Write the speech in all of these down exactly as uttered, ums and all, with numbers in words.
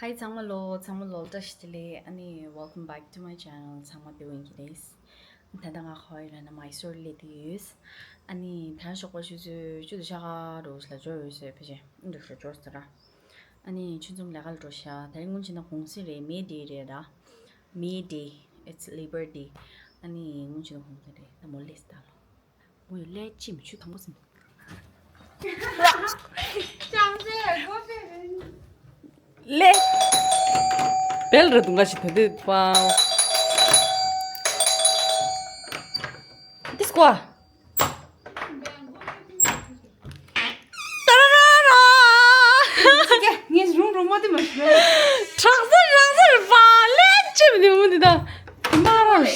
ཧའི་ཚང་མ་ལོ། ཚང་མ་ལོ་བཀྲ་ཤིས་བདེ་ལེགས། ཨ་ནི་welcome back to my channel. ཚང་མ་བདེ་པོ་ཡིན་གྱི་རེད། ད་ལྟ་ང་ཧོ་ཡི་ར་ན་མའི་སོར་སླེབས་དུས་ཡོད། ཨ་ནི་ད་ཞོགས་པ་ཆུ་ཚོད་བཅུ་དང་ཕྱེད་ཀ་རོ་ལ་འབྱོར་ཡོད་ཟེར། ཕལ་ཆེར་འདུག་ར་འབྱོར་ཟེར་ར། ཨ་ནི་ཆུ་འཛོམས་ལས་ཀ་ལ་འགྲོ་ཤག་དེ་རིང་སྔོན་ཆད་ན་གུང་སེང་རེད། May Day རེད་ར། May Day, it's Labor Day. ཨ་ནི་སྔོན་ཆད་ན་གུང་སེང་རེད། ད་མོ་ལས་ད་ལོ། ངོས་ལས་ཅི་མི་ཆུ་དང་པོ་ཟིན། ལས། བེལ་ར་དུང་ག་ཞིག་ད་དེ་པ། This one. ཏ་ར་ར་ར། ངས་རུང་རུང་མ་དེ་མ་ཤེས། དྲག་ཟེར་དྲག་ཟེར་པ། ལས་ཅི་མི་དེ་མོ་འདི་ད། མ་ར་ར།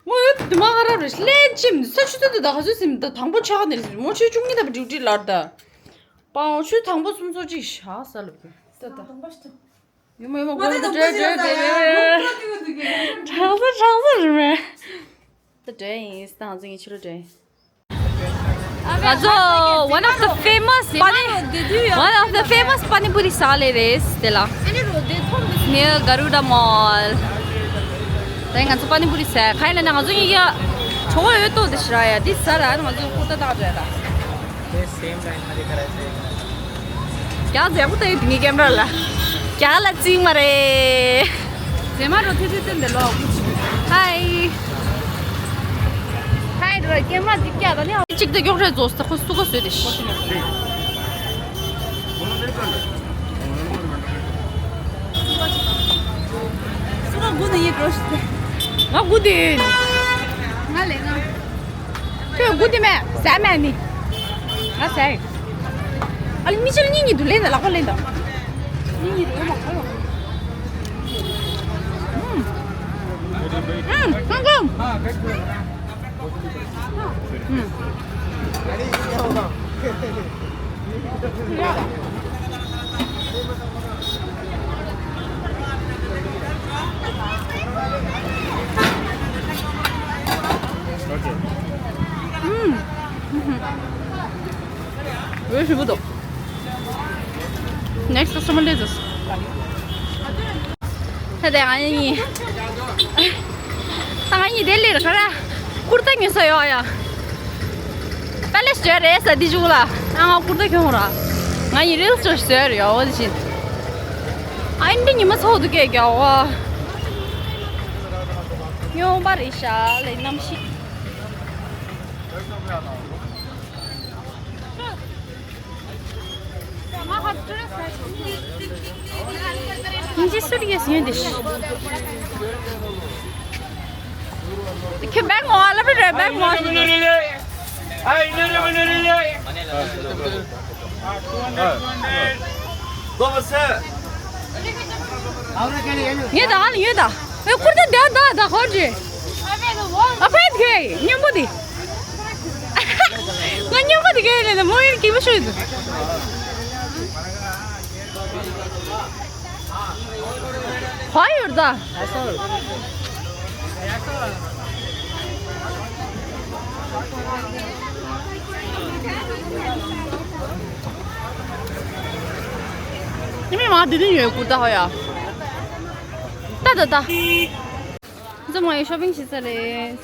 མོ་ཡོད་དུ་མ་ག་ར་རེ་ལས་ཅིམ་ས་ཆུ་ཚོད་དུ་ད་ག་ཚོད་ཟིན་ད་དང་པོ་ཆགས་ནས་ཟིན། མོ་ཆུ་བཅུ་གཉིས་ད་བ་ཌིའུ་ཊི་ལར་ད། པའོ་ཆུ་དང་པོ་སུམ་ཚོ་གཅིག་ཤ་ས་ལ་བུ། ད་ད། ཡོད་མ་ཡོད་མ་གོ་ད་འདྲེ་འདྲེ་འདྲེ། དྲག་ས་དྲག་ས་རེད་མེད། ད་འདྲེ་ཡིན་ད་ང་ཚོ་ངའི་ཕྱི་རུ་འདྲེ། ང་ཚོ་one of the famous པ་ནི་one of the famous པ་ནི་པུ་རི་ཟ་ལེ་རེད་དེ་ལ། ནི་ག་རུ་ཌ་མོལ། དེ་ང་ཚོ་པ་ནི་པུ་རི་ཟ་ག་ཡིན་ན་ང་ཚོ་གཉིས་ཀ་གྲོགས་ཡོད་ཏོ་དེ་ཤི་ར་ཡ་དེ་ཟ་ར་ང་ཚོ་ཀུར་ཏ་བཏགས་རེད་ལ། ཡང་མཛེས་པོ་ད་ཡོད་དེ་ངའི་ཀེམ་ར་ལ། རྒྱ་ལ་བརྩིས་མ་རེད། མཛེས་མ་རོ་ཐུ་ཐུ་ཐུ་འདི་ལོ། ཧའི། ཧའི་རོ་ཀེམ་ར་འདི་སྐྱ་ད་ནི། གཅིག་ད་མགྱོགས་རེད་ཛོ་ས་ཁོ་སུ་ག་བཟོས་དེ་ཤི། སུ་ག་དགུ་ནི་ཡེ་འགྲོ་ཤི། ང་དགུ་དེ། ང་ལས་ང་། ཁྱོད་དགུ་དེ་མེད་ཟས་མེད་ནི། ང་ཟས། ཨ་ལི་མི་ཕྱིར་གཉིས་གཉིས་དུ་ལེན་ད་ལག་པ་ལེན་ད། གཉིས་གཉིས་དུ་ལེན་ད། ཨུམ། ཨུམ། ཁང་ཁང་། ཨུམ། ཨུམ། འོས་ཞིམ་པོ་འདུག Next customer ལས་ད་དེ་ང་གཉིས། ད་ང་གཉིས་དེ་ལས་ར་ཁ་ར། ཀུར་ཏ་ཉོས་ས་ཡོད་ཡ། པ་ལེ་ཞོ་རེད་ས་འདི་ཅུག་ལ། ཨ་ང་ཀུར་ཏ་ཁྱོང་ར། ང་གཉིས་རིལ་ཞོ་ཟེར་ཡོད་འོ་དེ་བཞིན། ཨ་འདི་ཉི་མ་ཚོགས་འདུ་སྐད་རྒྱག་བ། ཉོ་བ་རེད་ཤག་ལས་གནམ་གཤིས། ཡིན་གཅིག་སུ་རིགས་ཡོད་དེ། ཁྱོད་བེག་མོ་ཨ་ལ་བི་རེད་བེག་མོ། ངས་ད་ཨ་ལ་ཡོད་ད། ཨེ་ཀུར་ཏ་འདི་ད་ད་ཧོར་ཇེ། ཨ་ཕད་ཁེ་སྙོམས་པོ་འདི། ང་སྙོམས་པོ་འདི་གས་རེད་ན་མོ་ཡིན་གི་མ་ཤོད་འདུག་ཧ་ཡོད་ད། ཉི་མ་མ་དེ་དུས་ཡོད་ཀུར་ཏ་ཧོ་ཡ། ད་ད་ད། འཛོམས་མ་ཡོད་ཤོ་པིང་བྱེད་ས་རེད།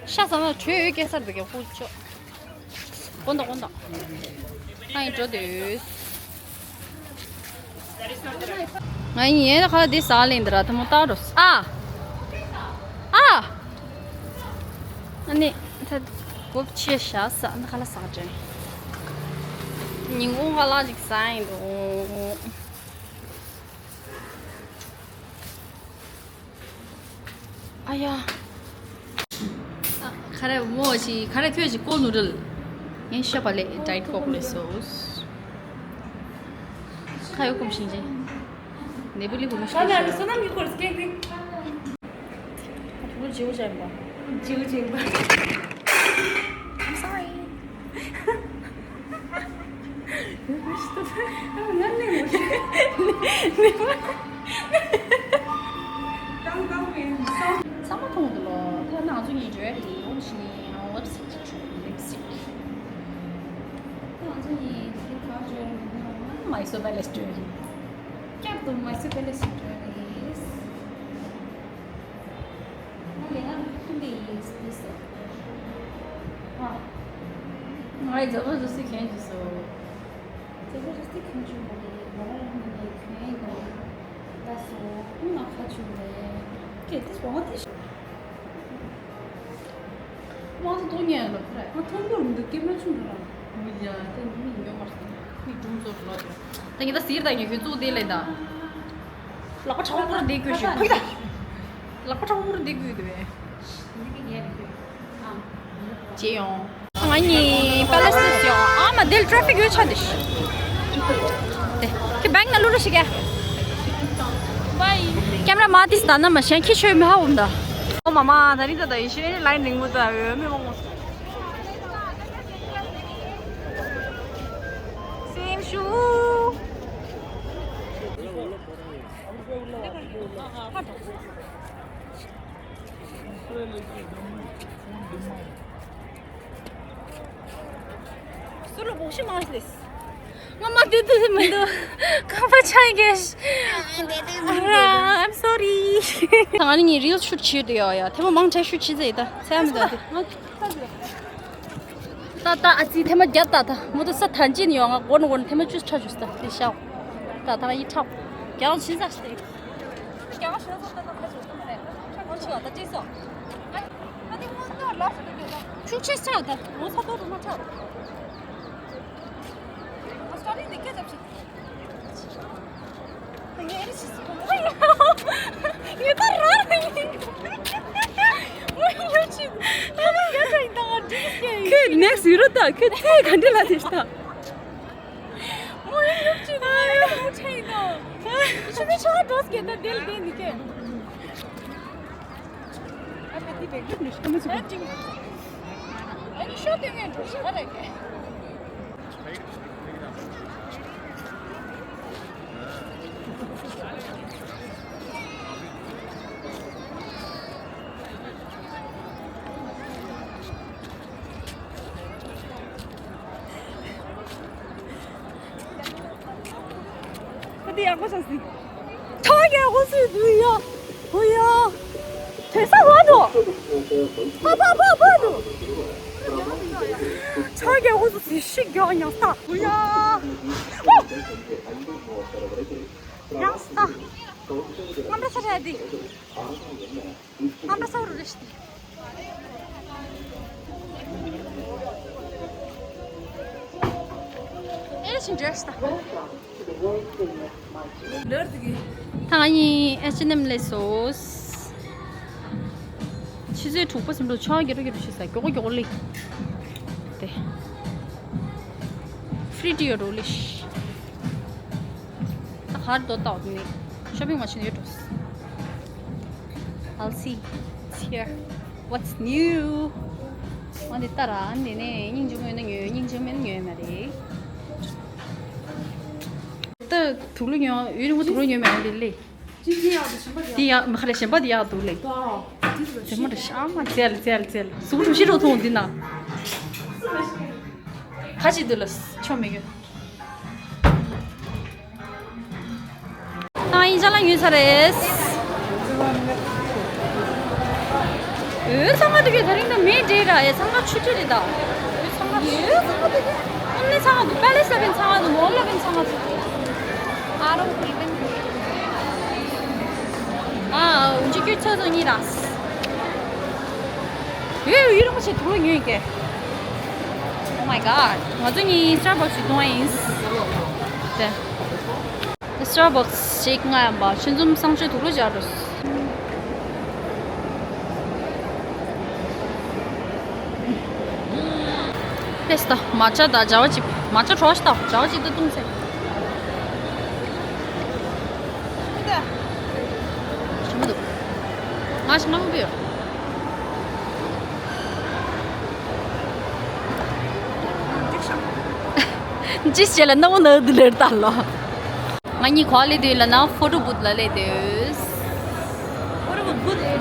ཤ་ཟ་ན་བྲོས་ཡོད་སྐད་སར་འདུག་ག་ཧུ་ཅོ། དགོན་དང་དགོན་དང་། ང་ཡིན་འགྲོ་འདོད། ང་ཡིན་ཡན་ཁ་ལ་འདི་ཟ་ལེན་འདི་ར་ཐ་མོ་ལྟ་རོ། ཨ། ཨ། ཨ་ནི། ད་གོབ་ཆེ་ཤ་ཟ་ན་ཁ་ལ་ཟ་དྲན། ཉིན་གུང་ཁ་ལ་ཅིག་ཟ་ཡིན་འདུག་ཨ་ཡ། ཨ། ག་རེ་མོ་ཞིག་ག་རེ་ཁྱོད་ཞིག་ཀོ་ནུ་རལ། ངས་ཤ་བ་ལེ་ཌའེ་ཊི་ཀོག་ལེ་སོ། ཁ་ཡོ་ཀུམ་ཤིང་ཅེ། ནེ་བུ་ལི་བུ་མོ་ཤ་ཤ། ཤ་ན་སོ་ན་མི་ཁོར་སྐད་གི། ཨ་ཕྲུ་གུ་ཇེའུ་ཅན་པ། ཇེའུ་ཅན་པ། I'm sorry. ཚང་མ་མཐོང་འདུག་ལོ། ད་ང་ཚོ་གཉིས་འགྲོ་ཡ་ཡིན། འོ་ཞིག་ཡིན། ལིབ་སི་ཊིག་ལིབ་སི་ཊིག Mysore Palace tour. Welcome to Mysore Palace tour, guys. Okay, I'm today is this. Ah, I don't know to see can you so. Zebra just the country, but the Baba Ramani came. That's all. I'm not catching there. Okay, this one is དམངས་གཙོ་གཏོང་མཁན་ལ་ཁོ་ར། ང་མཐོང་རྒྱུར་མི་འདུག་སྐད་མ་ཆུང་འགྲོ་ར། ཡ་དེ་མི་ཡོད་མ་རེད། མི་སྒྲུང་ཚོ་ལོ་དེ། ད་ངས་ད་ཟིར་ད་ངས་ཁྱོད་གཙུག་དེ་ལས་ད། ལག་པ་ཁྲ་བོ་པོར་འདེགས་དགོས་ཞུ་ཕ་གི་ད། ལག་པ་ཁྲ་བོ་པོར་འདེགས་དགོས་དེ་བས། བྱེད་ཡོང་། ང་གཉིས་པེ་ལེ་སི་ཡོང་ཨ་མ་དེལ་ཊ་ཕིག་ཡོད་ཆ་དེ་ཤི། དེ་ཁྱོད་བེང་ན་ལུ་རུ་ཞིག་ག་བའི། ཀེམ་ར་མ་ཏིས་ད་ན་མ་གཞན་ཁྱི་ཤོད་མི་ཧ་འོམ་ད། ཨོ་མ་མ་ད་རིང་ད་ད་ཡི་ཤེས་ལའིན་རིང་མོ་ད་འོས་མི་མང་མོ། སེམས་ཤུ། སུ་ལ་བོག་ཤི་མ་ལེས། ང་མ་དུ་དུ་མི་འདུག་ཁ་པ་ཆ་གེ། I'm sorry. ང་ནི་ངའི་རིལ་ཤུ་ཊི་བྱེད་དུ་ཡོད་ཡ། ཐེངས་མ་མང་ཆེ་ཤུ་ཊི་བྱེད་ཟེར་ད་ཚད་མི་འདུག་དེ། ད་ད་ཨ་ཙི་ཐེངས་མ་བརྒྱ་ད་ད་མོ་དུ་ས་ཐན་ཅིན་ཡོང་ང་སྒོ་ནས་སྒོ་ནས་ཐེངས་མ་བཅུ་ཆ་བཅུ་ས་དེ་ཤའོ། ད་ད་ཡི་ཁྲག་རྒྱང་ཤིན་ས་ཤི་དེ། རྒྱང་ཤིན་ས་ད་ད་ཁ་ཆུ་ད་མ་རེད། ཁྲག་ཆུ་ད་ཅི་སོ། ཨ་ནི་མོ་ནོ་ལ་སུ་དུ་གྱོད་ད། ཆུ་ཆེ་ས་ད་མོ་ས་ཏོ་དུ་མ་ཆ། ཨ་སྟ་རི་འདི་སྐད་ཆ་ཕྱི། ཁྱོད་ནེག་སི་ཡུ་རོ་ད་ཁྱོད་ཚེ་ག་འདྲ་ལ་དེ་ཤ་ད། ཁ་དེ་ཡག་པོ་ཆགས་སྲིད། ཁ་ཡག་པོ་སྲིད་འདུག་ཡ། ཧུ་ཡ། དེ་ས་བ་དོ། ཕ་ཕ་ཕ་ཕ་དོ། ཁ་ཡག་པོ་སྲིད་ཤིག་རྒྱག་ཡང་ས། ཧུ་ཡ། ཡང་ས། ང་འདྲ་ས་རེད་དེ། ཨ་མ་ས་རུ་རེ་ཤི། ཨེ་ཤིན་ཌེ་རེ་ཤི་ད། ད་ང་གཉིས་ཨེཆ་ཨེན་ཨེམ་ལས་སོ། ཆུ་ཚོད་དྲུག་པ་ཙམ་འགྲོ་ཆོག་རྒྱ་རུ་རྒྱ་རུ་ཤི་ས་མགྱོགས་པོ་མགྱོགས་པོ་ལི། དེ། ཧྥི་རི་ཊི་ཡོད་འགྲོ་ལི་ཤི། ད་གར་རྡོ་ཏའོ་ནི་ཤོ་པིང་མ་ཕྱིན་ཡོད་འགྲོ། I'll see. It's here. What's new? ཨ་འདི་ལྟ་ར་ཨ་འདི་ནས་སྙིང་རྗེ་མོ་ཡོད་ན་ཉོས། སྙིང་རྗེ་མེད་ན་ཉོས་མ་རེད། ད་དུག་ལོག་ཉོ་ཡུན་རིང་པོ་དུག་ལོག་ཉོས་མེད་ཨ་འདི་ལས། ཅི་ཅི་ཡག་འདི་ཞིམ་པ་འདི་ཡག་མ་ཁ་ལས་ཞིམ་པ་འདི་ཡག་འདུག་ལས། ཙེ་མོ་རེ་ཤ་མ་ཙེལ་ཙེལ་ཙེལ་ཟུག་གྲུ་ཤི་རོ་ཐོང་འདི་ན། ཁ་ཅིག་འདི་ལ་ཆོ་མི་གི། ཏང་ཡིན་ཅ་ལག་ཉོས་ཚར་རེད། འོ་ཚང་མ་དུ་གི་ད་རིང་ད་མེ་ཌེ་ར་ཡ། ཚང་མ་ཆུ་ཚོད་རེད་ད། འོ་ཚང་མ་འོ་ཚང་མ་དུ་གི་ཨ་ནི་ཚང་མ་དུ་པེ་ལེ་སི་ལ་བན་ཚང་མ་དུ་མོལ་ལ་བན་ཚང་མ་དུ། ཨ་རོ་ཨི་བན། ཨ་འཇིགས་སྐྱོ་ཆ་ཚང་གཉིས་ར། ཡོད་ཡོད་རིན་པོ་ཆེ་དུག་ལོག་ཉོས་ཀྱི། Oh my god. ང་ཚོ་གཉིས་Starbucks་ཞིག་འཐུང་བ་ཡིན། དེ། Starbucks་ཞིག་ང་ཡམ་པ་ཆུ་འཛོམས་གསང་སྤྱོད་དུག་ལོག་སྦྱར་རོ། ཕེས་ད་མ་ཅ་ད་ཇ་བ་ཅིག་མ་ཅ་གྲོ་ཞིག་ད་ཇ་བ་ཅིག་ད་བཏུང་ཚེ། ཞིམ་པོ་འདུག་ང་ཞིམ་པོ་ཡོད། ཅི་བྱེད་ལ་སྣང་བ་ན་འདི་ལེར་ལྟ་ལོ། ང་གཉིས་ག་པར་སླེབས་དུས་ལ་ན་ཕོ་ཊོ་བུ་ཐི་ལ་སླེབས་དུས། ཕོ་ཊོ་བུ་ཐི་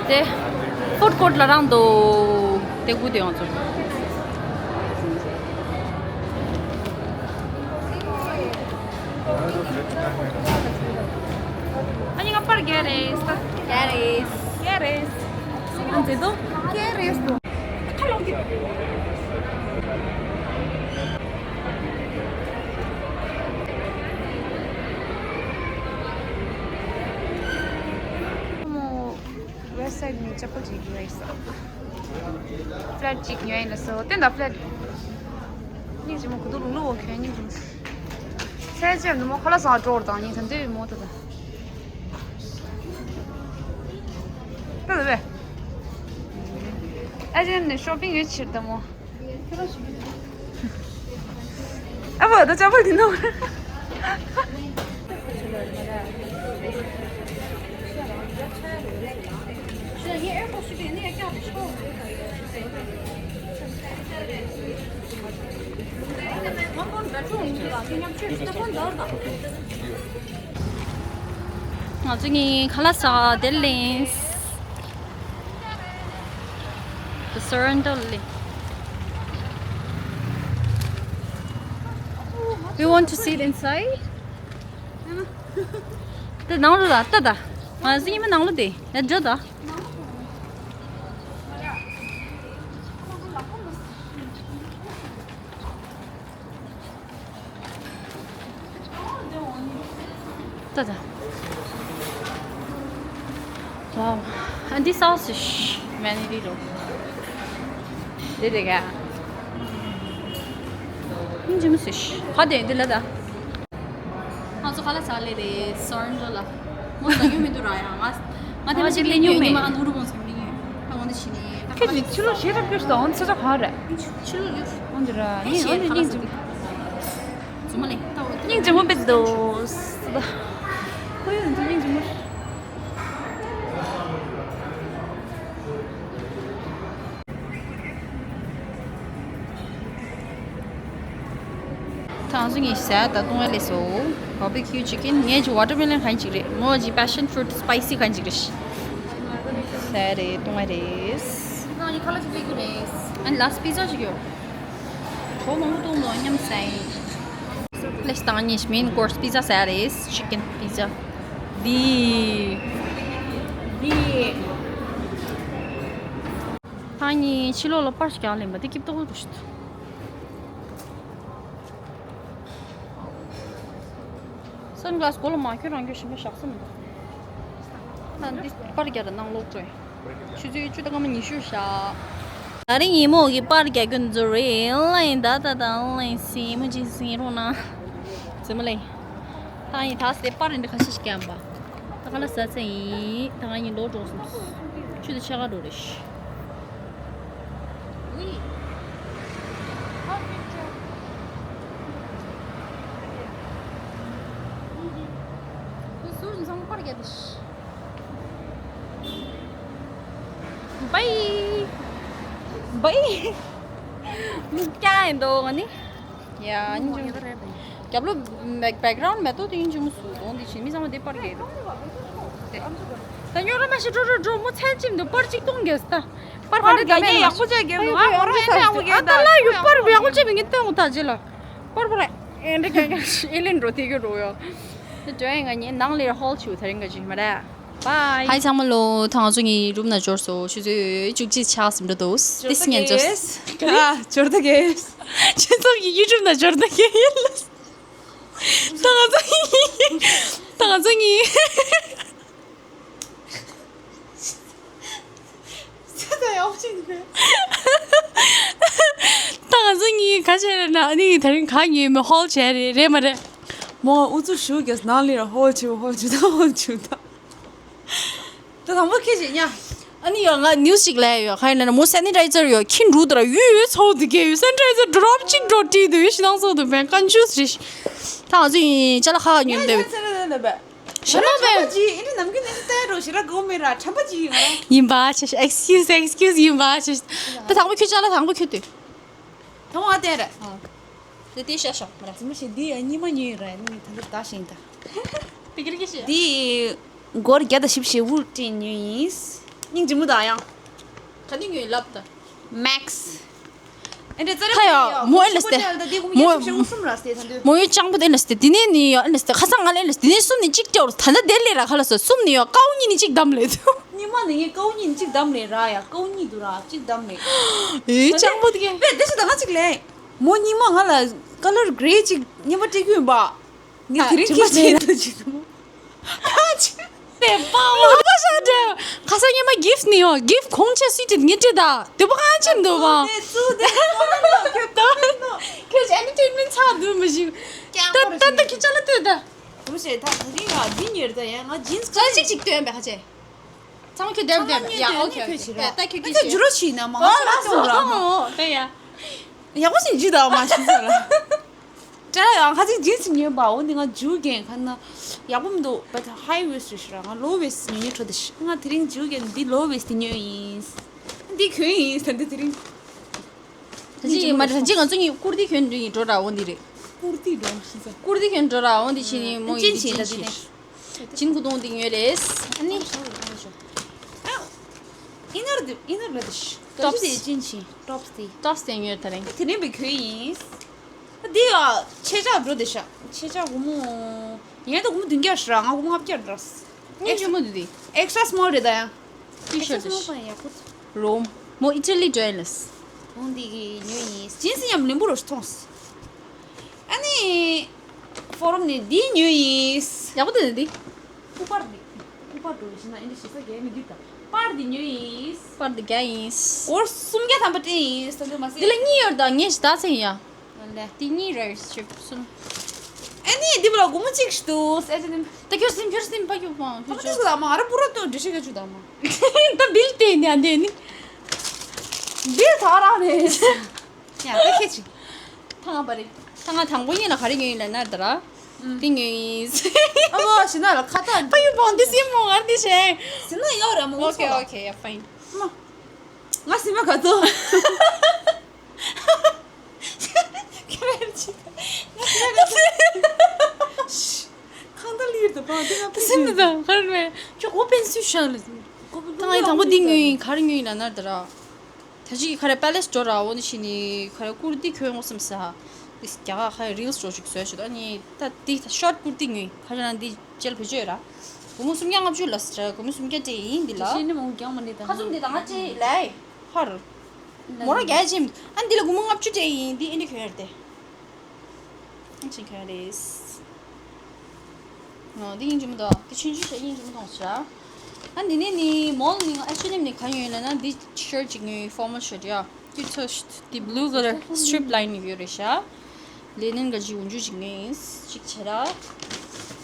དེ་ཕུཌ་ཀོརཊ་ལ་རང་འདུག་དེ་སྒུག་དེ་ཡོང་ཚོར། ཨ་ནི་ང་པར་རྒྱག་རེད། རྒྱག་རེད། རྒྱག་རེད། ང་མཛེས་སྡུག་རྒྱག་རེད། West side ནས་ཅ་པལ་ཅིག་ཉོས་ཡིན་ས། ཕ་ལེཊ་ཅིག་ཉོས་ཡིན་ལ་སོ། བསྟན་དང་ཕ་ལེཊ། སྙིང་རྗེ་མོ། གུ་དུ་ལུང་ལུ་འོ་ཁྱོད་སྙིང་རྗེ་མོ། ཚེ་ཅན་ནུ་མོ་ཁོ་ལ་སང་སྤྲོ་བར་དང་ཉིན་ཐ་འདོད་མོ་ད་ད། ད་ད་བས། ཨ་ཅན་ནི་ཤོ་པིང་ཡོད་ཕྱིར་ད་མོ། ཨ་བ་ད་ཅ་པལ་དེ་ནོ། ང་ཚོ་གཉིས་ཁ་ལག་ཟ་དེར་ལེན། The Sorrento Lake. You want to sit inside? དེ་ནང་ལོགས་ལ་ལྟ་ད། ང་ཚོ་གཉིས་མ་ནང་ལོགས་དེ་ཡ་འཇོག་ད། ད་ད། Wow. And this house is sh- many little. དེ་དེ་ག་ཡིན་ཇི་མི་སི་ཤ་ཧ་དེ་འདི་ལ་ད། ང་ཚོ་ཁ་ལག་ཟ་ལེ་རེད། སོར་འགྲོ་ལ། མོ་ཟ་རྒྱུ་མི་འདུག་ར། ཡང་ང་ང་དེ་མ་ཞིག་ལེན་རྒྱུ་མེད། ང་ནུ་རུ་མོ་ཚོ་མི་ཉོས། ད་ང་འདི་ཞི་ནས་ད་ཁ་ཁྱོད་ལག་ཀྱི་ཕྱི་ལོགས་ཞེ་དྲག་སྐྱོ་ཞིག་དང་ཚེ་ཚ་གང་རེད། ཕྱི་ལོགས་ཡོད། འོན་ཏེ་ར་ནི་འོན་ཏེ་སྙིང་རྗེ་མོ། ཛུ་མ་ལེ་ད་འོ་ད་སྙིང་རྗེ་མོ་བེད་དོ། ཁོ་ཡོད་འདི་སྙིང་རྗེ་མོ། ཐང་སུ་ངས་ཟས་ད་བཏུང་བ་ལས་སོ། Barbecue chicken. ངས་ཀྱི་watermelon་གང་ཅིག་རེད། མོ་ཀྱི་passion fruit spicy་གང་ཅིག་རེད། ཟས་རེད། བཏུང་བ་རེད། ང་ཡི་ཁ་ལག་ཅིག་ལེགས་རེད། ཨ་ནི་last pizza་ཅིག་ཡོད། གྲོ་མང་པོ་བཏུང་ལོ་མཉམ་ཟས་ཡིན། ལས་བཏང་ཉིས་main course pizza་ཟས་རེད། Chicken pizza། འདི། འདི། ཐང་ཉིན་ཕྱི་ལོགས་ལ་པར་ཞིག་ཀྱང་ལེན་པ་དེ་སྐྱིད་ཏོག་ཏོ་ཞིག་འདུག་སན་གྷ་ལ་སི་གོ་ལ་མ་ཁྱོད་རང་ཁྱོད་ཞིམ་པོ་བཞག་ས་མི་འདུག་ད་འདི་པར་རྒྱག་ར་ནང་ལོག་འགྲོ་ཡ། ཆུ་ཚོད་བཅུ་དང་སྐར་མ་ཉི་ཤུ་བཞག་ད་རིང་ཉིན་མོ་གི་པར་རྒྱག་རྒྱུ་འཛུལ་རེད། ཨོན་ལའིན་ད་ད་ད་ཨོན་ལའིན་སིན་མོ་ཅིག་སིན་རོགས་གནང་། ཙི་མ་ལེ། ད་ཡིན་ད་སེ་པར་རིན་འདི་ཁ་ཤས་ཤིག་བརྒྱབ་པ། ད་ག་ལ་ཟ་ཚེ་ཡིན། ད་ང་ཡིན་ལོག་འགྲོ་སོང་། ཆུ་ཚོད་ཕྱེད་ཀ་འགྲོ་རེད་ཤི། Oui. ཁོ་ཟུར་འཛོང་པར་རྒྱབ་དེ་ཤི། Bye. Bye. ཀྱང་ཡིན་འདུག་ང་ནི། ཡ་ཉིན་རྒྱབ་ལོ་background་མེ་ཏོག་དེ་ཡིན་ཅི་མོ་སུ་གདོང་དེ་ཆེ་མི་ཚང་མ་དེ་པར་རྒྱག་འདུག་ད་ཉོ་ར་མ་ཤི་འགྲོ་འགྲོ་འགྲོ་མོ་ཚན་ཅིམ་དུ་པར་གཅིག་གཏོང་རྒྱག་ད། པར་ག་འདྲ་རྒྱག་ཡག་པོ་ཅག་རྒྱག་འདུག་ཨ་ཨོ་ར་ཨེ་ཅག་ཨོ་རྒྱག་ད་ལ་ཡུ་པར་ཡག་པོ་ཅིག་མི་ངན་སྟོན་འོ་ད་ཅི་ལ། པར་པར་ཨེ་འདྲ་རྒྱག་རྒྱག་ཨེ་ལེན་འགྲོ་དེ་གི་འགྲོ་ཡོ། དེ་འགྲོ་ཡ་ང་ཉེ་ནང་ལེར་ཧོལ་ཆུ་ཐ་རིང་ག་ཅིག་མ་རེད། Bye. Hi ཚང་མ་ལོ། ད་ང་ཚོ་ངའི་རུམ་ན་འབྱོར་སོང་། ཆུ་ཚོད་བཅུ་གཅིག་ཆགས་ཟིན་འགྲོ་འདུག This ངན་འབྱོར། ཨ་འབྱོར་ད་གས། ཁྱེད་ཚོ་ངའི་ཡུ་ཊུབ་ན་འབྱོར་ད་གས་ཡིན་ལ། ད་ང་ཚོ་ངའི་ད་ང་ཚོ་ངའི་ཚེ་ད་ཡག་ཅིག་འདུག་ད་ང་ཚོ་གཉིས་ག་བྱས་རེད་ན། ཨ་ནི་ད་རིང་ག་ཉོས་མེད་ཧོལ་བྱས་རེད། རེད་མ་རེད། མོ་ཨུ་ཚུགས་ཞུ་གས་ནང་ལ་ཧོལ་བྱེད་ཧོལ་བྱེད་ད་ཧོལ་བྱེད་ད། ད་དང་པོ་ཁྱེད་ཀྱིས་ཉ། ཨ་ནི་ཡ་ང་ནིའུ་སི་ཅིག་ལས་ཡོད། ག་ཡིན་ན་མོ་སེ་ནི་ཊའི་ཛར་ཡོད་ཁྱི་འབྲུ་དར་ཡུ་ཡུ་ཚོ་དུ་གས་ཡུ་སེ་ནི་ཊའི་ཛར་ཌོ་རོབ་ཅིག་འགྲོ་བྲིས་དུ་ཡུ་ཤི་ནང་ཚོ་དུ་བན་ཀན་ཇུས་རེད། ད་ང་ཚོ་ཡིན་ཅ་ལག་ཁག་ཁག་ཉོས་དེ། ཞི་མ་བན། ཁྲམ་པ་ཅི་ཨེ་ནམ་གི་ནི་ཏའི་རོ་ཞི་ར་གོ་མེ་ར་ཁྲམ་པ་ཅི་ཡིན་ར། ཡིན་པ་ཆེ་ཤི། Excuse, excuse ཡིན་པ་ཆེ་ཤི། ད་དང་པོ་ཁྱོད་ཅ་ལག་དང་པོ་ཁྱོད་དུ། ཐོང་བ་དེ་རེད། དེ་དེ་ཤ་ཤ་མ་ར། ཙི་མ་ཤི་འདི་ཡ་གཉིས་མ་ཉོས་ར་ནི་ད་ལྟ་ད་ཤིང་ད། དེ་གི་རིགས་ཤི། འདི་སྒོར་བརྒྱ་དང་བཞི་བཅུ་ཞེ་དགུ་སྤྲད་ཉོས་ཡིན། སྙིང་རྗེ་མོ་དང་ཡང་། ག་ནི་ཉོས་ལབ་ད། Max། ཨེ་འདྲ་ཙ་རེ་ཧ་ཡ་པོ་ཡ། མོ་ཨེ་ལ་སྟེ། མོ་ཡ་ཅང་པོ་དེ་ལ་སྟེ། དེ་ནས་ནི་ཡ་ཨེ་ལ་སྟེ། ཁ་སང་ང་ལ་ཨེ་ལ་སྟེ། དེ་ནས་གསུམ་ནི་གཅིག་སྐྱོར། ད་ལྟ་དེ་ལས་ར་ཁ་ལ་སོ། གསུམ་ནི་ཡ་ཀའོ་གཉིས་ནི་གཅིག་བདམས་ལེ། ཉི་མ་ནི་ངས་ཀའོ་གཉིས་ནི་གཅིག་བདམས་ལེ་ར་ཡ། ཀའོ་གཉིས་འདུག་ར། གཅིག་བདམས་ལེ། ཨེ་ཅང་པོ་དེ་གས། བེ་དེ་ཤི་ད་ང་གཅིག་ལེ། མོ་ཉི་མ་ང་ལ་ཀ་ལར་གྷེ་རེ་གཅིག་རྔན་པ་སྤྲད་རྒྱུ་ཡིན་པ། ངས་དེ་རིང་ཁྱེད་ཆེད་དུ་བྱེད་ཐུབ། ཁ་ཆེ། དེ་པའོ། ལོ་པ་ཤ་དྲ། ཁ་སང་ཉི་མ་གིཕ་ནི་ཡོ། གིཕ་གོང་ཆེ་སུས་དེ་ངས་སྤྲད་ད། དེ་པོ་ཨ་ཅེ་འདུག་བ། དེ་ཚུ་དེ་ཁྱོད་ཁྱོད་ཨེན་ཊར་ཊེན་མེན་ཊི་ཚ་འདུག་མི་ཞིག་ད་ད་ད་ཁྱོད་ཅ་ལ་ལྟོས་ད། རུ་ཞེ་ད་དེ་རིང་ཡ་འདི་ཉེར་ད་ཡ་ང་ཇིན་སི་ཅ་ལ་གཅིག་གཅིག་སྟོན་པའི་ཁ་ཆེ། ཚང་མ་ཁྱོད་བསྡད་བསྡད་ཡ། ཨོ་ཁེ་ཨོ་ཁེ། ད་ཁྱོད་ད་ཁྱོད་ཇུ་རོ་ཤི་ན་མ་ང་ཚོ་ལ་སྟོན་ར་མ། ཨོ་དེ་ཡ། ཡག་པོ་ཞིག་ཇུ་ད་མ་ཤི་ཚ་ལ། ད་ཡང་ཁ་ཅིག་ཇིན་སི་ཉོས་པ། འོ་འདི་ང་ཇུ་གན་ཁ་ན་ཡག་པོ་མི་འདུག་བ། ད་ཧའི་ཝེ་སི་ཊི་རེད་ཤི་ར། ང་ལོ་ཝེ་སི་ཊི་ཉོས་ཉོས་འགྲོ་དེ་ཤི། ང་དེ་རིང་ཇུ་གན་འདི་ལོ་ཝེ་སི་ཊི་ཉོས་ཡིན། འདི་གྱོན་ཡིན་ད་འདི་དེ་རིང་། ད་ཅི་མ་ད་ཅི་ང་ཚོ་གཉིས་ཀུར་ཏི་གྱོན་འགྲོ་ཡིན་འགྲོ་ར། འོ་འདི་རེད། ཀུར་ཏི་འགྲོ་ཤི་ས། ཀུར་ཏི་གྱོན་འགྲོ་ར། འོ་འདི་ཕྱི་ནི་མོ་ཡིན་ཅིན་ཅིན་ད་འདི་ཅིན་ནས། ཅིན་ཁུ་ཏོང་འདི་ཉོས་རེད། ཨ་ནི། ཨ། ཨི་ནར་འདི་ཨི་ནར་ལ་འདི་ཤི། ཊོབ་སི་དེ་ཅིན་ཅིན་ཊོབ་སི་དེ། ཊོབ་སི་དེ་ཉོས་ད་རིང་། དེ་ནས་བི་གྱོན་ཡིན། འདི་ཡ་ཆེ་ཆག་འགྲོ་དེ་ཤ། ཆེ་ཆག་སྒོར་མོ། ཡན་ད་སྒོར་མོ་བདུན་བརྒྱ་ཤི་ར། ང་སྒོར་མོ་ལྔ་བརྒྱ་འདྲ། ངས་ཇོ་མོ་འདི་དེ། ཨེག་སི་ཊ་སི་མོལ་རེད་ད་ཡ། ཊི་ཤར་ཊི་ཤ། ཡག་པོ། རོམ། མོ་ཨི་ཊ་ལི་འགྲོ་ཡིན་ལས། འོང་འདི་གི་ཉོས་ཡིན། ཇིན་སི་ཡམ་ལིམ་བུ་རོ་ཤི་ཐོངས། ཨ་ནི། ཕོ་རོམ་ནས་འདི་ཉོས་ཡིན། ཡག་པོ་འདི་འདི། ཀུ་པར་འདི། ཀུ་པར་འགྲོ་ཡིན་ན་ཨིན་ཇི་ཞིག་ས་རྒྱལ་མི་འདི་ད། པར་འདི་ཉོས་ཡིན། པར་འདི་རྒྱ་ཡིན། སྒོར་སུམ་བརྒྱ་ཐམ་པ་སྤྲད་ཡིན་ས་འདི་མ་ཟད། འདི་ལ་གཉིས་ཡོད་ད། ངས་ཞིག་ད་ཚེ་ཡིན་ཡ། ལེ། དེ་གཉིས་རེད་ཤིབ་གསུམ། ཨ་ནི་འདི་བ་ལ་སྒོར་མོ་གཅིག་ཞིག་འདུག་ཨེ་ཅེ་ནེམ། ད་ཁྱོད་སེམས་ཁྱོད་སེམས་པ་ཁྱོད་པང་ཁྱོད་ད་ཆོ། ཆོ་ད་མ་ང་ར་པུ་ར་ཏོ་འདྲི་ཤེས་ག་ཆུ་ད་མ། ད་བིལ་དེ་ནི་ཨ་འདི་ནི། བིལ་ད་ར་ནི། ཡ་ད་ཁྱེད་ཅི། ཐང་པ་རེད། ཐང་དང་པོ་ཡིན་ལ་ག་རེ་ཉོས་ཡིན་ལ་ན་ད་ར། དེ་ཉོས་ཡིན། ཨ་བ་ཞི་ན་ལ་ཁ་ཏ། ད་ཡོད་པང་འདི་སེམས་མོ་ང་འདི་བྱས། ཟིན་ན་ཡོད་ར་མོ། ཨོ་ཁེ་ཨོ་ཁེ། ཡ་ཕ་ཡིན། མ། ང་སེམས་མ་ག་ཏོ། ཁང་ད་ལིར་དུ་པང་དེ་ང་ད་སེམས་མི་དང་གར་མེད། ཁྱོད་གོ་པན་སུས་ཤག་ལ། ད་ང་ཡི་དང་པོ་འདི་ཉོས་ཡིན། གར་ཉོས་ཡིན་ལ་ན་ད་ར། ད་ཅི་གི་ཁ་ར་པེ་ལེ་སི་འགྲོ་ར། འོ་ནི་ཤི་ནི་ཁ་ར་ཀུར་ཏི་གྱོན་ངོ་བསམ་ས། དེ་རྒྱ་གར་ཁ་ར་རིལ་སི་འགྲོ་ཞིག་བཟོས་ཤི། ད་ནི་ད་དེ་ད་ཤོར་ཊི་ཀུར་ཏི་ཉོས་ཡིན། ཁ་ར་ན་འདི་ཅལ་བེད་སྤྱོད་ར། སྒོར་མོ་སུམ་བརྒྱ་ལྔ་བཅུ་ལ་ཟེར། སྒོར་མོ་སུམ་བརྒྱ་སྤྲད་ཡིན་འདི་ལ། ཞི་ནི་མོ་རྒྱང་མ་ནི་ད། ཁ་ཚུམ་འདི་ད་ང་སྤྲད་ལ་ཧར། མོ་ར་རྒྱ་ཆེམ། ཨ་འདི་ལ་སྒོར་མོ་ལྔ་བཅུ་སྤྲད་ཡིན། འདི་ཨེ་འདི་གྱོན་ཡར་ཏེ། ཨ་ཅིག་གྱོན་རེད། ཨོ་འདི་ཡིན་གྱི་མི་འདུག་འདི་ཆུང་ཆུང་ཞིག་ཡིན་གྱི་མི་འདུག་ཤ། ཨ་འདི་ནས་ནི་མོལ་ནི་ཨེ་ཆི་ཨེན་ཨེམ་ནས་ག་ཡོད་ལ་ན། འདི་ཤར་ཊི་ཅིག་ཉོས་ཡིན། ཕོར་མལ་ཤར་ཊི་ཡ། ཀྱུ་ཊི་ཤར་ཊི་འདི་བྷུ་ལུ་ཀ་ལར་སི་ཊི་རིབ་ལའིན་ཡོད་རེད་ཤ། ལེ་ནན་ག་ཅིག་འོན་ཅུ་ཅིག་ཉོས་ཡིན། གཅིག་བྱས་ར།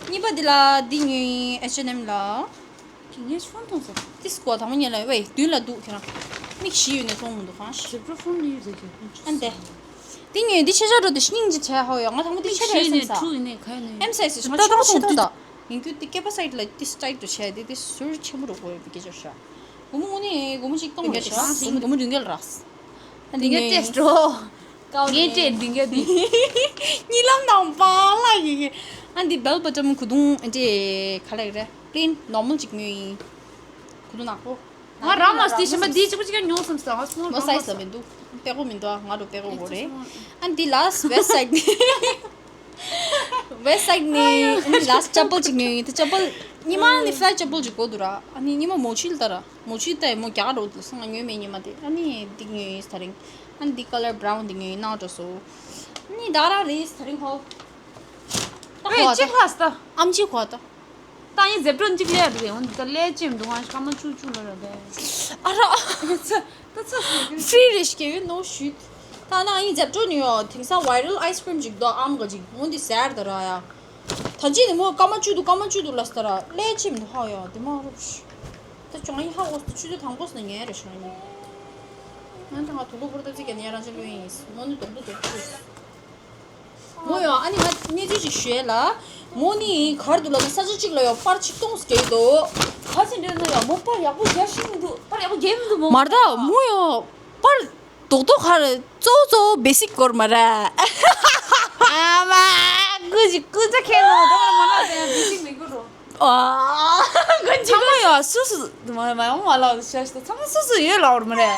གཉིས་པ་འདི་ལ་འདི་ཉོས་ཡིན། ཨེ་ཆི་ཨེན་ཨེམ་ལ། ངས་ཕོན་མཐོང་སོང་། ཏིས་ཀོ་དང་པོ་ཉལ་ལ་ཝེ་མདུན་ལ་འདུག་ཁྱེད་རང་། མིག་བཞི་ཡོད་ནས་མཐོང་མི་འདུག་གང་ཞིག་ཛེབ་ར་ཕོན་ཡོད་ཟེར་གྱི། ཨ་འདི། འདི་ཉོས་འདི་ཆེ་ཆ་འགྲོ་དེ་སྙིང་རྗེ་བྱས་ཧོ་ཡོ། ང་དང་པོ་འདི་མིག་ཆེ་བཞི་ཡོད་ནས་དྲུག་ཡོད་ནས་ག་ཡོད་ནས། ཨེམ་སའི་ཛི་ང་ཆེན་པོ་ཆེ་མཐོང་ད། ཡིན་རྒྱུ་དེ་སྐེད་པ་སའིཌ་ལ་ཏིས་ཊའིཊ་འགྲོ་བྱས་དེ་དེ་ཟུར་ཆེན་པོ་འགྲོ་དགོས་ཡོད་པའི་སྐད་ཆ་རེད་ཤག་སྒོར་མོ་དངོས་གནས་སྒོར་མོ་གཅིག་སྟོང་རེད་ཤག་སྒོར་མོ་སྒོར་མོ་བདུན་བརྒྱ་ལ་རག་འདི་ངས་ཏེས་འགྲོ། ངས་སྤྲད་འདི་འགའ་འདི། གཉིད་ལམ་དང་པང་ལ་ཡི་གེ། ཨ་འདི་བེལ་བོ་ཊམ་གུ་དུང་འདི་ག་ལ་རེད། པླེན་ནོར་མལ་ཅིག་ཉོས་ཡིན། གུ་དུང་ནག་པོ། ང་རང་མ་སྟེ་ཞིམ་པ་འདི་གཅིག་པུ་གཅིག་ཀྱང་ཉོ་བསམ་སོང་། ང་སི་མོལ་མོ་སའི་ཛི་ལ་མི་འདུག་དཔེ་གོ་མི་འདུག་ང་རུ་དཔེ་གོ་གོ་རེད། ཨ་འདི་ལ་ཝེ་སི་ཊི་སའིཌ་ནས། ཝེ་སི་ཊི་སའིཌ་ནས་ཨ་ནི་ལ་ཅ་པལ་ཅིག་ཉོས་ཡིན། དེ་ཅ་པལ་ཉི་མ་ནི་ཕི་ལེཊ་ཅ་པལ་ཅིག་དགོས་འདུག་ར། ཨ་ནི་ཉི་མ་མོ་ཆིལ་ལྟ་ར། མོ་ཆིལ་ལྟ་ཡི་མོ་རྒྱ་གར་འགྲོ་འདུག་སོང་། ང་ཉོས་མེད་ཉི་མ་དེ། ཨ་ནི་འདི་ཉོས་ཡིན་ད་རིང་། ཨ་ནི་འདི་ཀ་ལར་བྷ་རའུན་འདི་ཉོས་ཡིན། ནག་འགྲོ་སོ། ཨ་ནི་ད་ར་རེད་ད་རིང་ཧོ། ད་ཧོ་ད། ཨམ་ཆི་ཧོ་ད། ད་ཡིན་ཛེབ་ཊོ་གཅིག་ལས་རེད། འོན་ཏེ་ད་ལས་ཅེམ་འདུག་ང་ཞིག་ཀ་མ་ཆུ་ཆུ་ལ་ར་བས། ཨ་ར། ད་ཚ་ད་ཚ་ཟེར་གི། ཧྥི་རི་རེ་ཞིག་ཡོད་ནོ་ཞུས། ད་ན་ཡིན་ཛེབ་ཊོ་ནི་ཡོ། དེང་སང་ཝའི་རལ་ཨའི་སི་ཀྲིམ་ཅིག་འདུག་ཨམ་ག་ཅིག་འོན་ཏེ་ཟེར་ད་ར་ཡ། ད་ཅི་ནི་མོ་ཀ་མ་ཆུ་འདུག་ཀ་མ་ཆུ་འདུག་ལ་སྟ་ར་ལས་ཅེམ་འདུག་ཧ་ཡ་དེ་མ་རུ། ད་ཅོང་ཡི་ཧ་འོ་ཆུ་ཚོད་དང་པོ་སི་ན་ཉལ་རེ་ཤ་ནི། ང་ད་ང་དུ་ལོ་བོར་ད་ཅིག་ག་ནི་ཡ་རང་ཅི་ལོ་ཡིན་མོ་ནི་དོག་ཏུ་དོག་ཏུ། མོ་ཡོ་ཨ་ནི་ང་གནས་ཚུལ་ཅིག་ཞུ་ཡས་ལ། མོ་ནི་གར་འདུག་ལ་ན་ས་ཆ་གཅིག་ལ་ཡོ་པར་ཆིག་སྟོང་སྐྱེལ་འདུག་ག་ཅི་འདྲ་ན་ཡོ་མོ་པར་ཡག་པོ་རྒྱག་ཤེས་མི་འདུག་པར་ཡག་པོ་རྒྱག་མི་འདུག་མོ། མར་ད་མོ་ཡོ་པར་རྡོག་རྡོག་གར་གཙོ་བོ་གཙོ་བོ་བེ་སིག་སྐོར་མ་ར། ཨ་མ་ཀུ་ཅི་ཀུ་ཅ་ཁེ་ནོ་ད་མ་ན་ད་ཡང་བེ་སིག་མི་དགོས་རོ། ཨ་ཀུ་ཅི་ཚང་མ་ཡོ་སུ་སུ་མ་མ་མ་ལ་ཤ་ཤ་ཚང་མ་སུ་སུ་ཡོད་ལ་འོར་མ་རེད།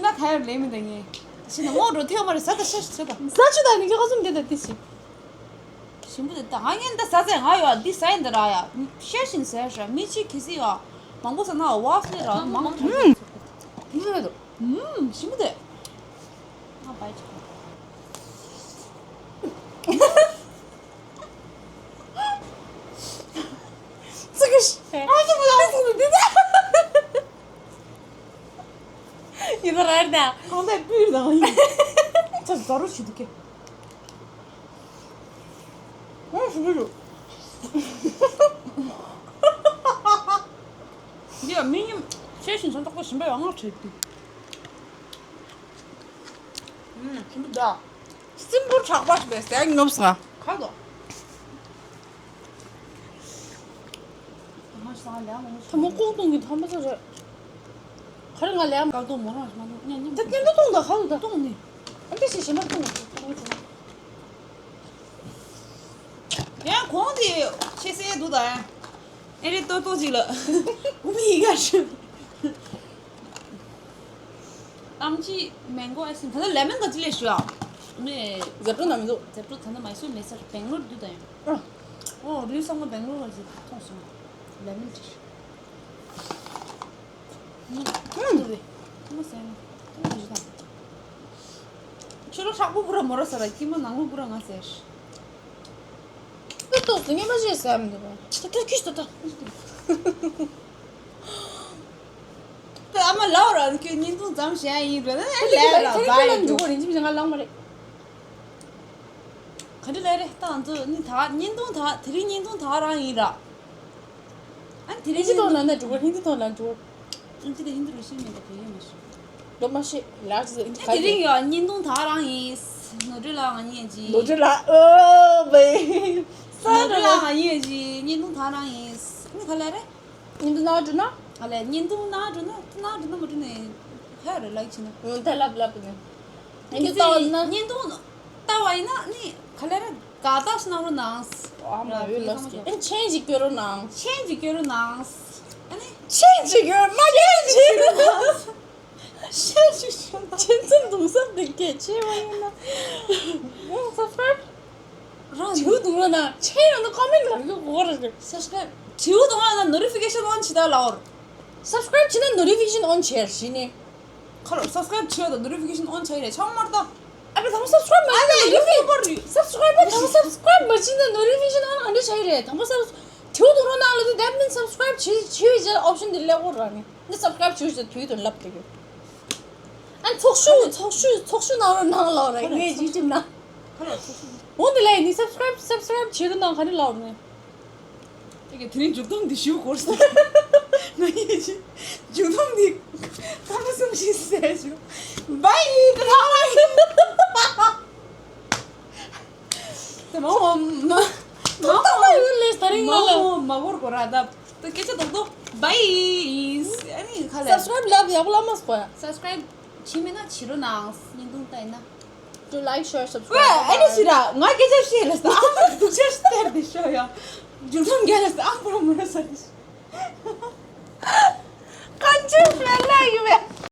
ཤི་ན་ཁ་ཡར་ལེ་མི་འདང་ངེ། ཤི་ན་ངོ་འགྲོ་ཐེའོ་མ་རེད་ཟ་ད་ཤ་ཤི་ཟ་ད། ཟ་ཆུ་ད་ནི་ཁྱོད་ཁ་ཙུམ་དེ་ད་དེ་ཤི། ཞིམ་པོ་དེ་ད་ང་ངན་ད་ཟ་ཟེ་ང་ཡོད་འདི་ཟ་ཡིན་ད་ར་ཡ། ཤ་ཤིན་ཟེར་ཤ་མི་ཅི་ཁི་སི་ཡ། མང་པོ་ཟ་ན་ཝ་ཧྥི་ར་མང་པོ་ཐོན། ཨུམ། ཞིམ་པོ་དེ། ང་བའི་ཆ། ཙི་གི་ཤ། ཨ་ཅི་མོ་ལ་ཟ་ད་དེ་ད། ཡིན་པ་རེད་ད། གང་ལྟར་སྤུས་དང་ཡིན། ཚ་ཟ་རོ་བྱེད་འདུག་གས། ཨོ་ཞུ་གི་ཡོད། འདི་ཡང་མི་ཉིད་ཤེས་བཞིན་སོང་ཏོག་ཏོ་ཞིམ་པ་ཡང་ང་བྲིས་ཏེ། ཨུམ་ཞིམ་པོ་འདུག་སྲིན་པོ་གྲགས་པ་ཞིག་པའི་ཟས་ཉོབ་སོང་ང་། ག་དོ། ཐ་མ་ལས་མང་པོ་ཐ་མ་ལྐོག་གཏོང་གི་ཐ་མ་ས་རེད། ག་རེ་ང་ལས་མང་ཀར་གཏོང་མོ་རང་ཞིག་མ་གཏོང་ཉན་ཉན་ད་ཉན་ད་གཏོང་ད་ག་ལ་ད་གཏོང་ནི། ཨ་འདི་ཞིག་ཞེ་མ་གཏོང་གཏོང་གཏོང་། ཡང་གོང་དེ་ཆེ་སའི་འདུག་ད་ཡང་། ཨེ་རེད་ཏོག་ཏོག་ཅིག་ལ། ཨུ་མི་ཡི་ག་ཞུ། ཨམ་ཅི་མེང་གོ་ཨའི་སི་ད་ལྟ་ལེ་མོན་ག་ཅི་ལས་ཞུ་ཨ། ནི། ཛེབ་ཀྲོ་ན་མི་འདུག་ཛེབ་ཀྲོ་ད་ལྟ་མ་སུ་མེད་སར་བེང་ལོར་འདུག་ད་ཡང་། ཨ། ཨོ་རིའུ་སང་མ་བེང་ལོར་ག་ཅི་མཐོང་སོང་། ལེ་མོན་ཏི། ཨུམ། ཨུམ། འདུག་བས། ཐུག་མ་ཟེར་ན་ཐུག་མ་ཞུ་དང་། ཕྱི་ལོ་ཧྲག་པོ་པུ་ར་མོ་ར་ཟེར་ར་ཀི་མོ་ནང་ལོ་པུ་ར་ང་ཟེར། ཏོག་ཏོག་ཏོ་ངས་མ་བཤད་ཟེར་མི་འདུག་པ། ད་ད་ཁྱི་ད་ད། ད་ཨ་མ་ལའོ་ར་ཁྱོད་བརྙན་ཐུང་ཙམ་བཤད་ཡིན་ར་ད་ལས་ར་ད་ཡིན་འགྲོ་འདུག་རིན་ཆེན་ང་ལང་མ་རེད། ག་འདྲ་ལས་རེད་ད་ང་ཚོ་ནི་ད་བརྙན་ཐུང་ད་དེ་རིང་བརྙན་ཐུང་ད་རང་ཡིན་ར། ཨ་དེ་རིང་ཧིན་དི་ཐོག་ལ་ན་འགྲོ་གི་ཧིན་དི་ཐོག་ལ་འགྲོ། ཨ་ཅི་ད་ཧིན་དི་རུ་ཤི་མེད་ད་བོད་ཡིན་མ་ཤི། ལོ་མ་ཤེས་ལགས་ཟེར། དེ་རིང་ཡང་བརྙན་ཐུང་དག་རང་ཡིན། ནོར་འཁྲུལ་ལ་ང་ཡིན་གྱི། ནོར་འཁྲུལ་ལ་ཨོ་བེ། ས་ནོར་འཁྲུལ་ལ་ར་ང་ཡིན་གྱི་བརྙན་ཐུང་དག་རང་ཡིན། ནི་ག་ལ་རེད། བརྙན་ཐུང་ནང་འགྲོ་ན། ཨ་ལས་བརྙན་ཐུང་ནང་འགྲོ་ན་ཐུང་ནང་འགྲོ་ན་མ་འགྲོ་ནས་ཧ་རེ་ལགས་ཕྱིན་ན། ཨུ་ད་ལབ་ལབ་ནས། བརྙན་གལ་ཐུང་ལྟ་བ་ཡིན་ན། སྲིད་བརྙན་ཐུང་ལྟ་བ་ཡིན་ན་ནི་ག་ལ་རེད། དགའ་རྟགས་ཤིག་གནང་རོགས་གནང་། ཨ་མ་ཡོད་ལོས་ཀྱི། ཨ་མཆན་ཞིག་སྐྱོན་རོགས་གནང་། མཆན་ཞིག་སྐྱོན་རོགས་གནང་། ཨ་ནི་མཆན་ཞིག་སྐྱོན་མ་མཆན་ཞིག་སྐྱོན་རོགས་གནང་། མཆན་ཞིག་སྐྱོན་ན། ཁྱེད་ཚོ་གདུང་སེམས་དེ་སྐད་ཆེ་བ་ཡིན་ན། ཡང་སབ་སི་ཀ་རབ་རང་བྱིའུ་གདུང་རོགས་གནང་། མཆན་ཡོང་ན་ཀོ་མེན་ལ་ཡོད་གོ་ར་ཞིག་སབ་སི་ཀ་རབ་བྱིའུ་གདུང་རོགས་གནང་། ནོ་ཊི་ཕི་ཀེ་ཤན་ཨོན་བྱེད་ད་ལའོར། སབ་སི་ཀ་རབ་བྱེད་ན་ནོ་ཊི་ཕི་ཀེ་ཤན་ཨོན་བྱེད་ཡར་ཞིག་ནི། ཁ་ལོ་སབ་སི་ཀ་རབ་བྱེད་ད་ནོ་ཊི་ཕི་ཀེ་ཤན་ཨོན་བྱེད་རེད་ཆང་མར་ད། ཨ་བེ་དང་སབ་སི་ཀ་རབ་མ་བྱེད་ན་ནོ་ཊི་ཕི་ཀེ་ཤན་སབ་སི་ཀ་རབ་དང་སབ་སི་ཀ་རབ་མ་བྱེད་ན་ནོ་ཊི་ཕི་ཀེ་ཤན་ཨོན་ག་འདྲ་བྱེད་རེད། དང་པོ་སབ་བྱིའུ་གདུང་རོགས་གནང་ལ་དུ་that means subscribe བྱེད་བྱེད་བྱེད་ཨོབ་ཤན་དེ་ལས་ཁོ་ར་ནི་ནི་སབ་སི་ཀ་རབ་བྱེད་བྱེད་དུས་དུ་ལབ་དེ་གི། ཨ་ཚོགས་ཞུགས་ཚོགས་ཞུགས་ཚོགས་ཞུགས་གནང་རོགས་གནང་ལབ་ར་ངས་ཇི་ཅིམ་ན། ཁ་ལོ་ཚོགས་ཞུགས། འོ་དེ་ལས་ནི་སབ་སི་ཀ་རབ་སབ་སི་ཀ་རབ་བྱེད་རོགས་གནང་ག་ནི་ལབ་ར་ནི། དེ་ག་དེ་རིང་མཇུག་སྡོམ་འདི་ཞུ་དགོས་སོང་། ང་ཡིས་མཇུག་སྡོམ་འདི་ཁ་མ་གསུམ་བཞི་ཟེར་ཞུ། བཱའི་ཡི་ད་ལ་བཱའི། དེ་མ་འོ་མ་མ་ཏོག་ཏོག་ཡོད་ལས་ད་རིང་ང་ལ། མ་འོ་མ་འོར་གོ་ར་ད། ད་སྐད་ཆ་རྡོག་རྡོག་བཱའི་ཡིས། ཨ་ནི་ཁ་ལས། སབ་སི་ཀ་རབ་ལབ་ཡག་པོ་ལབ་མ་སོང་ཡ། སབ་སི་ཀ་རབ་བྱེད་མེད་ན་བྱེད་རོགས་གནང་། བརྙན་ཐུང་ལྟ་ཡིན་ན། To like, share, subscribe. ཨ་ནི་ཞི་ར་ང་སྐད་ཆ་བཤད་ལ་ས་ཨ་མ་སྡུག་ཆ་སྟེར་དེ་ཤོ་ཡ། མཇུག་སྡོམ་རྒྱ་ལ་ས་ཨ་པོ་མོ་ས་དེ་ཤོ། ཀན་ཅི་ཧྥེ་ལ་ཡུ་བེ།